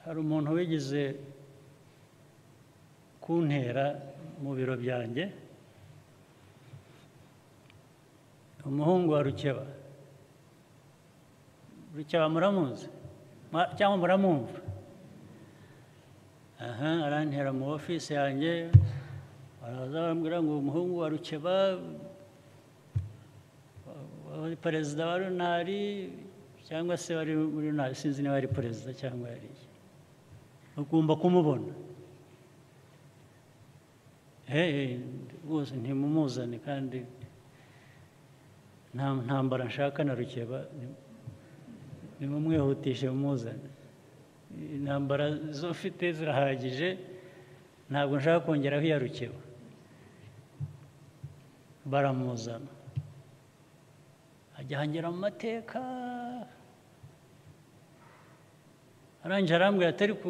Hari umuntu wigeze kuntera mu biro byanjye, umuhungu wa Rukeba. Rukeba muramuzi cyangwa muramwumva? Aha, arantera mu ofisi yanjye, baraza barambwira ngo umuhungu wa Rukeba wari perezida wa Runari, cyangwa se wari muri Runari, sinzi niba ari perezida cyangwa yari iki, ugomba kumubona. Rwose ntimumuzane, kandi nta ntambara nshaka na Rukeba, nimumwihutishe mumuzane. Intambara zo mfite zirahagije, ntabwo nshaka kongeraho iya Rukeba. Baramuzana, ajya ahangera mu mateka, arangije arambwira ati ariko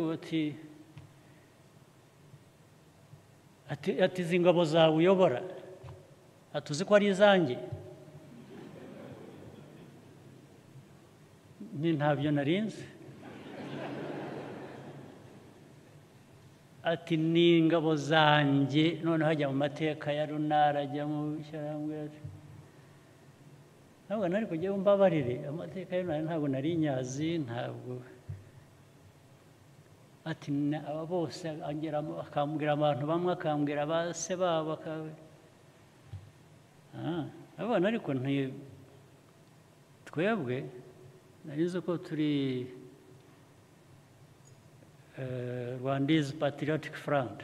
ati izi ngabo zawe uyobora atuzi ko ari izanjye? Ni ntabyo narinzi. Ati ni ingabo zanjye. Noneho ajya mu mateka ya Runara, ajya mu ishyirahamwe. Ntabwo nari kujya mbabarire amateka ya Runara, ntabwo nari nyazi, ntabwo. Ati aba bose akambwira abantu bamwe, akambwira ba se babo, abana. Ariko twebwe nari nzi ko turi Rwandese Patriotic Front,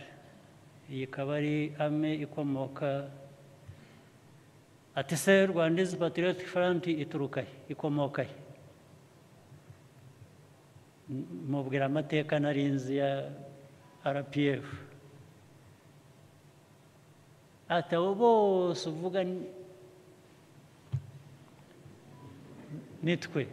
iyi ikaba ari ame ikomoka. Ati se Rwandese Patriotic Front ituruka he, ikomoka he? Mubwira amateka nari nzi ya RPF. Ati abo bose uvuga nitwe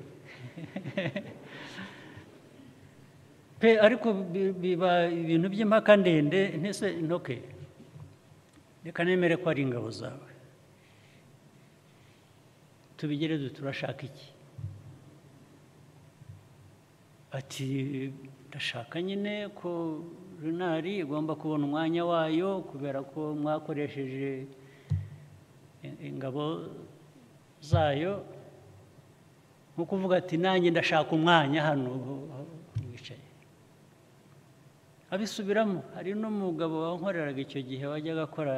pe. Ariko biba ibintu by'impaka ndende. Ntese ntoke, reka nemere ko ari ingabo zawe, tubigere turashaka iki? Ati ndashaka nyine ko Runari igomba kubona umwanya wayo, kubera ko mwakoresheje ingabo zayo. Nko kuvuga ati nanjye ndashaka umwanya hano wicaye. Abisubiramo. Hari n'umugabo wankoreraga icyo gihe wajyaga akora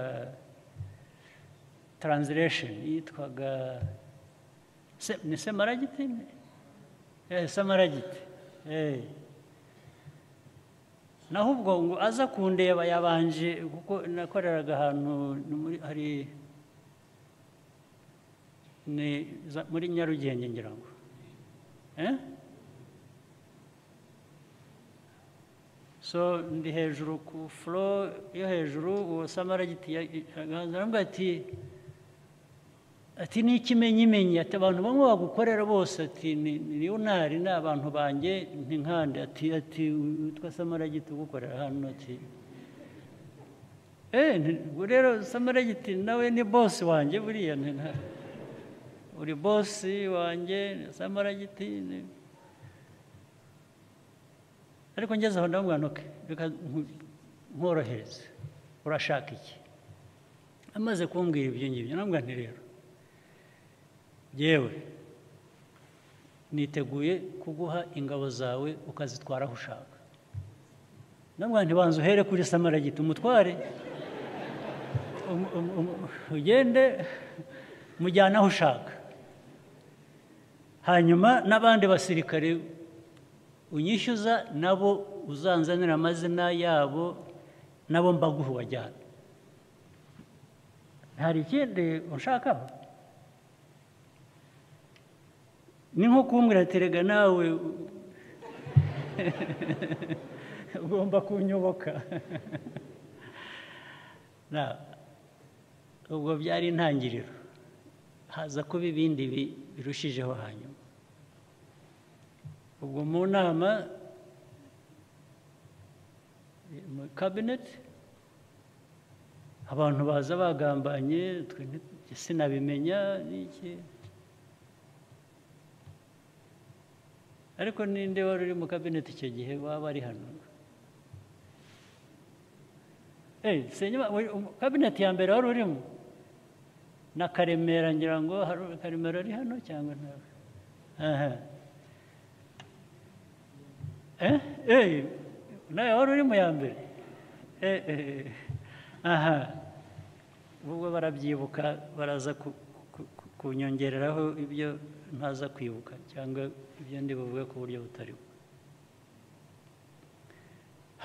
translation, yitwaga ni Semaragiti? Semaragiti. Naho ubwo ngo aza kundeba yabanje, kuko nakoreraga ahantu hari ni muri Nyarugenge ngira ngo. So ndi hejuru ku floor yo hejuru, uwo Samaragiti arambwira ati ni ikimenyimenyi, ati abantu bamwe bagukorera bose, ati ni Runari ni abantu banjye ntinkande, ati witwa Samaragiti ugukorera hano, ati rero Samaragiti nawe ni boss wanjye, buriya uri boss wanjye Samaragiti. Ariko ngeze aho ndamubwira nti reka nkorohereze, urashaka iki? Amaze kumbwira ibyo ngibyo ndamubwira nti rero yewe niteguye kuguha ingabo zawe ukazitwara aho ushaka. Ndamubwira nti banza uhere kuri Samaragiti umutware, ugende mujyana aho ushaka, hanyuma n'abandi basirikare unyishyuza nabo uzanzanira amazina yabo, nabo mbaguhe ubajyana. Hari ikindi unshakaho? Ni nko kumbwira ati rega nawe ugomba kunyoboka. Ubwo byari intangiriro, haza kuba ibindi birushijeho hanyuma. Ubwo mu nama mu cabinet abantu baza bagambanye, twe sinabimenya n'iki. Ariko ninde wari uri mu kabineti icyo gihe waba ari hano? Kabineti ya mbere wari urimo na Karemera, ngira ngo Karemera ari hano cyangwa ntawe? Nawe wari uri mu ya mbere? Aha, ubwo barabyibuka, baraza kunyongereraho ibyo ntaza kwibuka cyangwa ibyo ndi buvuge ku buryo butari bwo.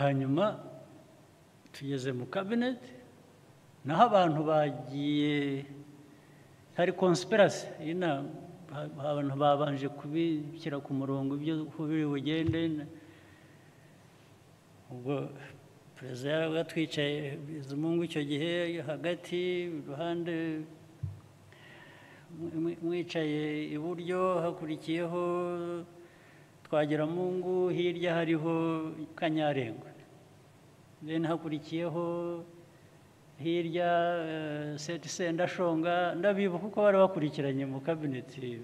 Hanyuma tugeze mu kabineti, naho abantu bagiye, hari conspiracy inama, abantu babanje kubishyira ku murongo ibyo biri bugende. Ubwo perezida yaratwicaye Bizimungu icyo gihe hagati, iruhande mwicaye iburyo hakurikiyeho Twagiramungu, hirya hariho Kanyarengwe, then hakurikiyeho hirya Seti Sendashonga. Ndabibuka uko bari bakurikiranye mu kabineti,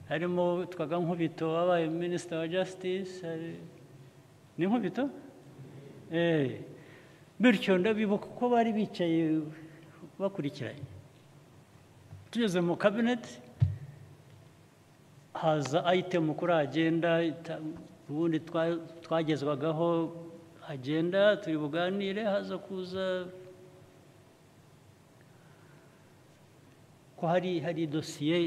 harimo twaga Nkubito wabaye Minister wa Justice, ni Nkubito? Bityo ndabibuka uko bari bicaye bakurikiranye. Tugeze mu kabineti haza item kuri agenda, ubundi twagezwagaho agenda turi buganire, haza kuza ko hari dosiye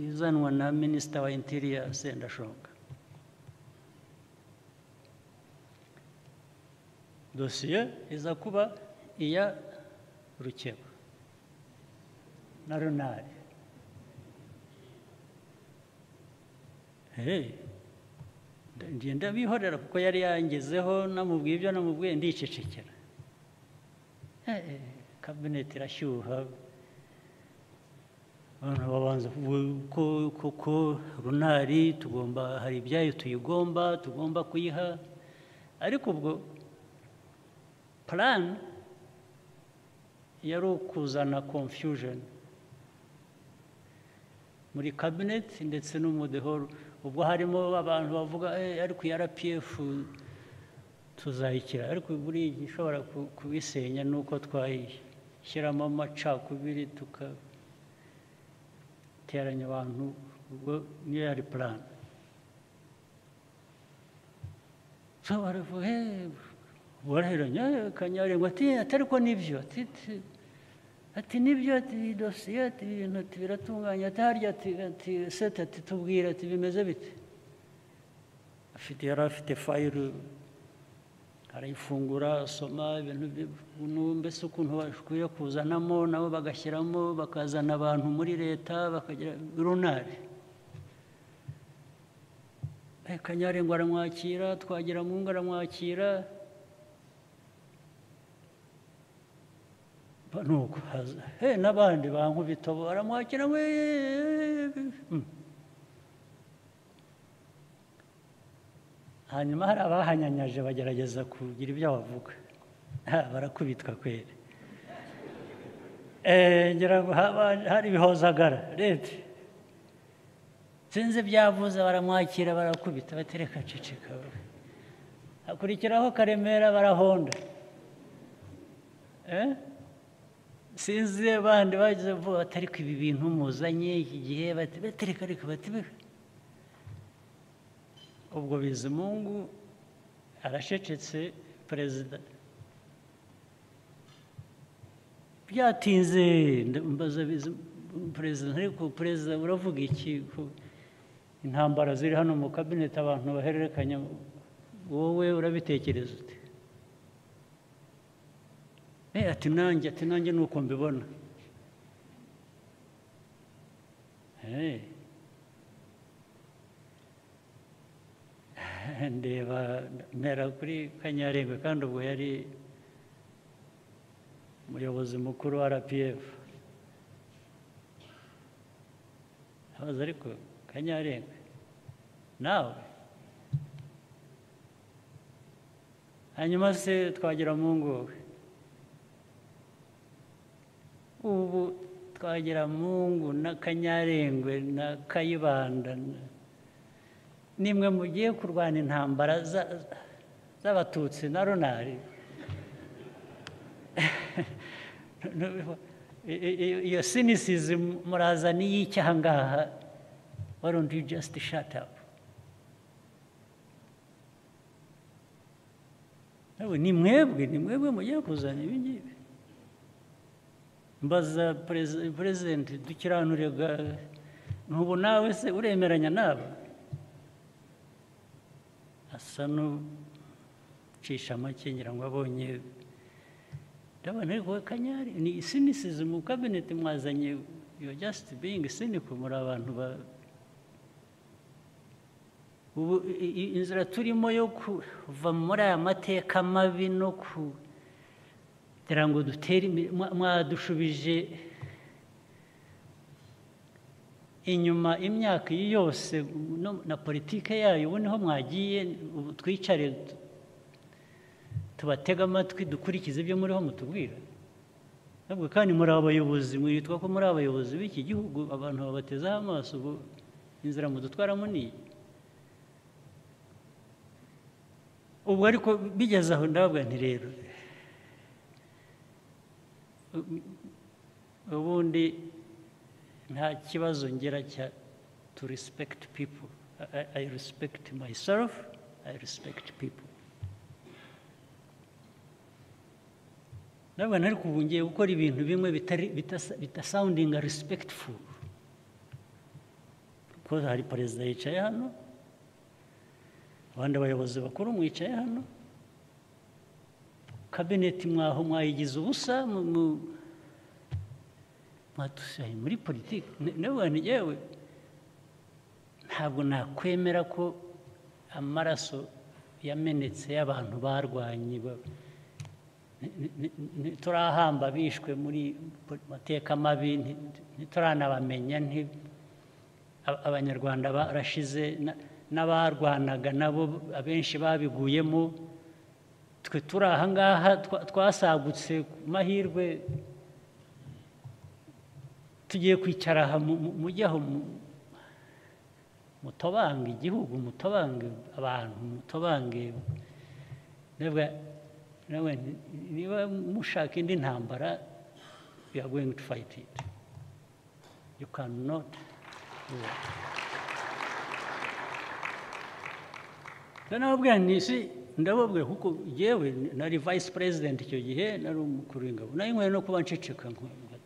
izanwa na Minister wa Interior Sendashonga. Dosiye iza kuba iya Rukeba na Runari. Ngenda bihorera kuko yari yangezeho, namubwiye ibyo namubwiye, ndicecekera. Kabineti irashyuha, abantu babanza kuko Runari tugomba, hari ibyayo tuyigomba, tugomba kuyiha. Ariko ubwo plan yari ukuzana confusion muri cabinet ndetse no mu the whole. Ubwo harimo abantu bavuga ariko ya RPF tuzayikira, ariko buri gishobora kubisenya nuko twayishyiramo amacakubiri tukateranya abantu. Ubwo niyo yari plan. So baravuga baraheranya Kanyarengwe ati ariko nibyo, ati nibyo, ati dosiye, ati ibintu biratunganye, ati harya, ati sete, ati tubwira, ati bimeze bite. Afite yari afite fayiro, arayifungura asoma ibintu mbese ukuntu bakwiye kuzanamo, nabo bagashyiramo, bakazana abantu muri leta bakagira Runari. Kanyarengwe aramwakira, Twagiramungu aramwakira. Nuko n'abandi ba Nkubito baramwakira. Hanyuma hari abahanyanyaje bagerageza kugira ibyo bavuga, barakubitwa kweri. Ngira ngo hari Bihozagara leta sinzi ibyavuze, baramwakira barakubita, batereka ceceka. Hakurikiraho Karemera barahonda. Sinzi abandi bagize vuba batari ko ibi bintu muzanye iki gihe, batereka ariko bati. Ubwo Bizimungu arashecetse, perezida byatinze mbaza perezida, ariko perezida uravuga iki? Intambara ziri hano mu kabineti abantu bahererekanya, wowe urabitekereza ute? Ati nanjye nuko mbibona. Ndeba mpera kuri Kanyarengwe, kandi ubwo yari umuyobozi mukuru wa RPF. Abaza ariko Kanyarengwe nawe? Hanyuma se Twagiramungu wowe? Ubu Twagiramungu na Kanyarengwe na Kayibanda Nimwe mugiye kurwana intambara z'abatutsi na runari. Iyo cynicism murazana iy'iki aha ngaha? Why don't you just shut up? Ni mwebwe mugiye kuzana ibi ngibi. Mbaza president dukiranurega, ntubu nawe se uremeranya naba? Asa n'ucisha make, ngira ngo abonye ndabona ariko Kanyari ni cynicism mu cabinet mwazanye. You just being cynical, muri abantu ba ubu inzira turimo yo kuva muri aya mateka mabi no kugira ngo dutere mwadushubije inyuma imyaka yose na politike yayo. Ubu niho mwagiye, ubu twicare tubatega amatwi dukurikize ibyo muriho mutubwira. Ntabwo kandi muri abayobozi, mwitwa ko muri abayobozi b'iki gihugu, abantu babatezeho amaso, ubu inzira mudutwaramo ni iyi. Ubwo ariko bigeze aho ndababwira nti rero ubundi nta kibazo ngira cya to respect people. I respect myself, I respect people. Ndabona ariko ubu ngiye gukora ibintu bimwe bitari bitasoundinga respectful. Kuko hari perezida yicaye hano, abandi bayobozi bakuru mwicaye hano, cabinet mwaho mwayigize ubusa, mwadusaye muri politiki. Ndabona yewe ntabwo nakwemera ko amaraso yamenetse y'abantu barwanye ntiturahamba bishwe muri mateka mabi, ntituranabamenya, abanyarwanda barashize n'abarwanaga nabo abenshi babiguyemo. Twe turi aha ngaha twasagutse ku mahirwe, tugiye kwicara aha mujyaho mutobange igihugu, mutobange abantu, mutobange. Niba mushaka indi ntambara, we are going to fight it. You cannot do that. Ndababwira nti si ndababwira kuko yewe nari vice president icyo gihe, nari umukuru w'ingabo, nari nkwiye no kuba nceceka nkumva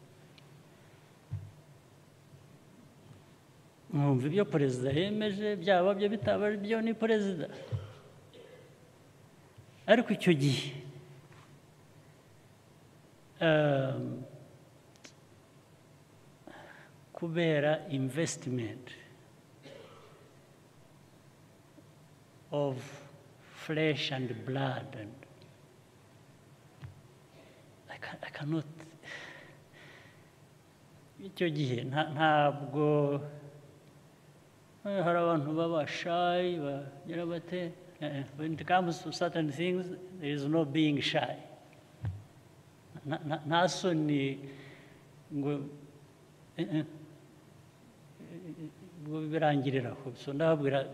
ibyo perezida yemeje, byaba byo bitaba byo ni perezida. Ariko icyo gihe kubera investment of flesh and blood, and I cannot. Icyo gihe ntabwo hari abantu baba shy bagira bate. When it comes to certain things, there is no being shy. Nta soni ngo birangirira aho. So ndababwira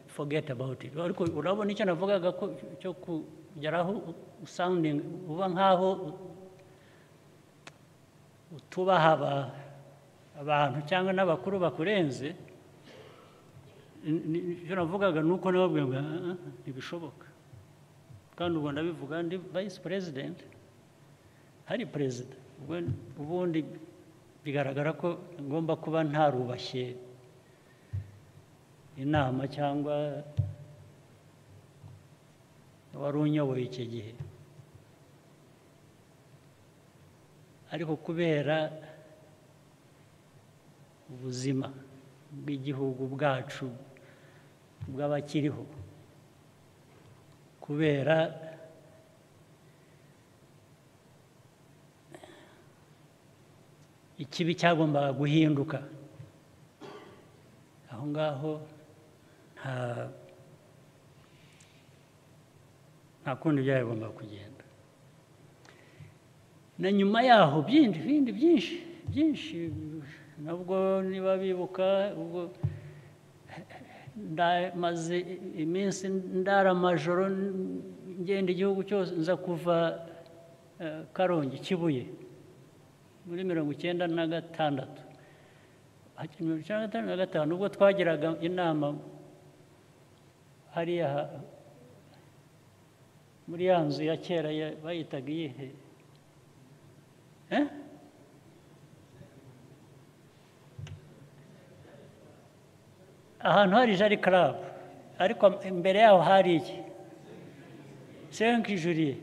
forget about it. Ariko urabona icyo navugaga ko cyo kugeraho sounding uba nkaho utubaha abantu cyangwa n'abakuru bakurenze. Icyo navugaga ni uko nababwira ngo ntibishoboka. Kandi ubwo ndabivuga ndi vice president, hari perezida. Ubundi bigaragara ko ngomba kuba ntarubashye inama cyangwa wari unyoboye icyo gihe. Ariko kubera ubuzima bw'igihugu bwacu bw'abakiriho, kubera ikibi cyagombaga guhinduka, aho ngaho nta kundi byagombaga kugenda. Na nyuma yaho byinshi byinshi byinshi, nabwo niba bibuka ubwo Maze iminsi ndara amajoro ngenda igihugu cyose, nza kuva Karongi Kibuye muri 96. 1995 ubwo twagiraga inama hariya muri ya nzu ya kera bayitaga iyihe? Ahantu hari Jari Club, ariko imbere yaho hari iki? 5 juillet.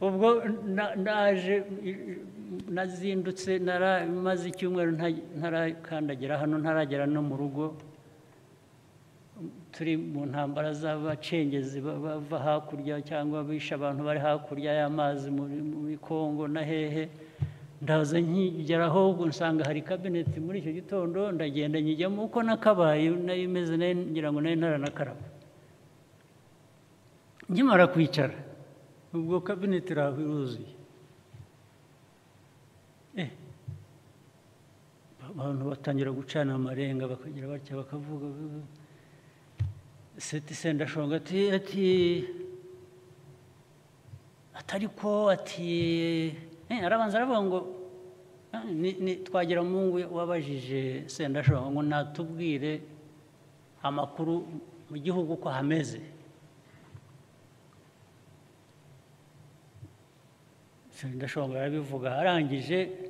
Ubwo naje nazindutse, maze icyumweru ntarakandagira hano, ntaragera no mu rugo. Turi mu ntambara z'abacengezi bava hakurya cyangwa bisha abantu bari hakurya y'amazi muri Kongo na hehe. Ndaza nkigeraho ubwo nsanga hari kabineti muri icyo gitondo, ndagenda nyijyamo uko nakabaye nayo imeze, nayo ngira ngo nayo ntaranakaraba. Nkimara kwicara ubwo kabineti iraho iruzuye, abantu batangira gucana amarenga, bakagira batya bakavuga. Seti Sendashonga ati atariko ati arabanza aravuga ngo ni Twagiramungu wabajije Sendashonga ngo natubwire amakuru mu gihugu ko hameze. Sendashonga arabivuga, arangije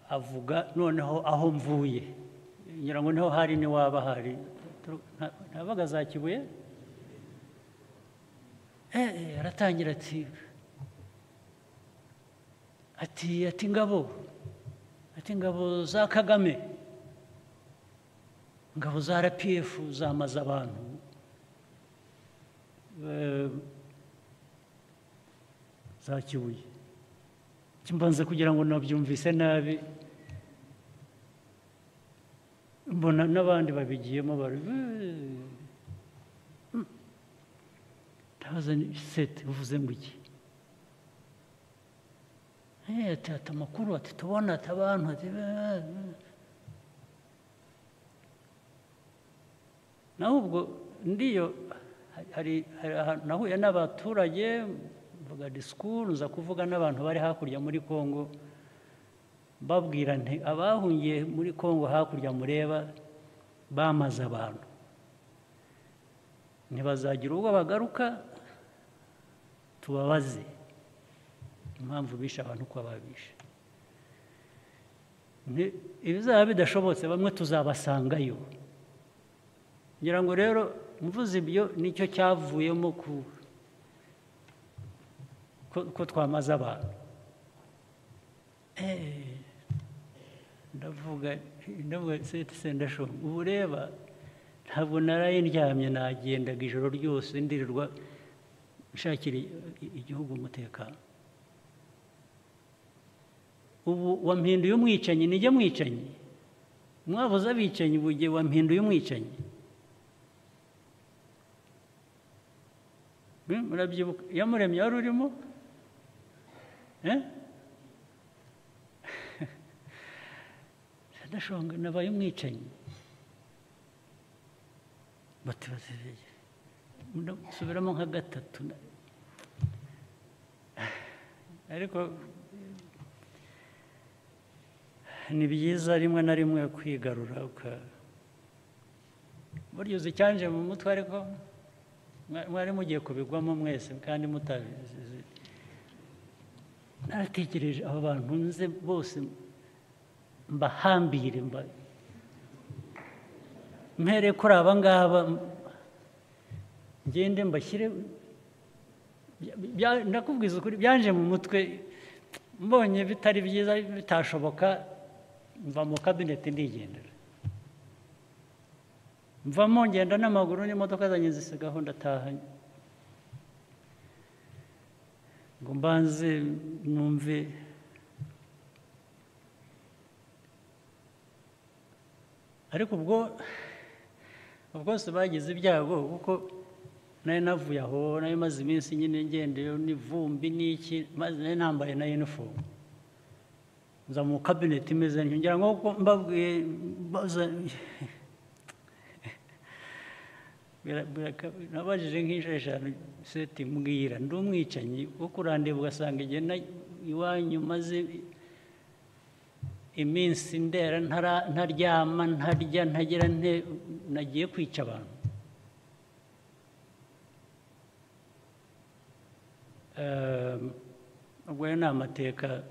avuga noneho aho mvuye, ngira ngo niho hari ni waba hari ntabaga za Kibuye. Aratangira ati ati ingabo za Kagame, ingabo za RPF zamaze abantu za Kibuye. Kimbanze kugira ngo nabyumvise nabi, mbona n'abandi babigiyemo bari ndabaza sete uvuze ngo iki? Ati amakuru ati tubona ati abantu ati naho ubwo ndiyo hari nahuye n'abaturage mvuga disikuru, nza kuvuga n'abantu bari hakurya muri Kongo, babwira nti abahungiye muri Kongo hakurya mureba bamaze abantu, ntibazagira ubwo bagaruka tubabaze impamvu bishe abantu uko babishe. Ibizaba bidashobotse bamwe tuzabasangayo. Ngira ngo rero mvuze ibyo nicyo cyavuyemo ko twamaze abantu. Ndavuga Seti Sendashonga, ubu reba ntabwo naraye ndyamye, nagendaga ijoro ryose ndirirwa nshakira igihugu umutekano. Ubu wampinduye umwicanyi, nijye mwicanyi? Mwabuze abicanyi, bugiye wampinduye umwicanyi. Murabyibuka Iyamuremye wari urimo? Sendashonga nabaye umwicanyi. Bati subiramo nka gatatu, ariko ni byiza rimwe na rimwe kwigarura. Burya uzi icyanje mu mutwe, ariko mwari mugiye kubigwamo mwese kandi mutabizi. Naratekereje abo bantu nze bose mbahambire, mpere kuri aba ngaba ngende mbashyire. Ndakubwiza ukuri byanje mu mutwe, mbonye bitari byiza bitashoboka, mva mu kabineti ndigendera. Mvamo ngenda n'amaguru n'imodoka zanjye zisigaho, ndataha ngo mbanze numve. Ariko ubwo bwose bagize ibyago, kuko nari navuye aho, nari maze iminsi nyine ngendeyo n'ivumbi n'iki, maze nari nambaye na uniform. Nza mu kabineti imeze ntyo, ngira ngo kuko mbabwiye baza nabajije nk'inshuro 5 seti mbwira ndi umwicanyi wo kurandeba ugasanga igihe iwanyu maze iminsi ndera ntaryama ntarya ntagira nte nagiye kwica abantu. Ubwo rero ni amateka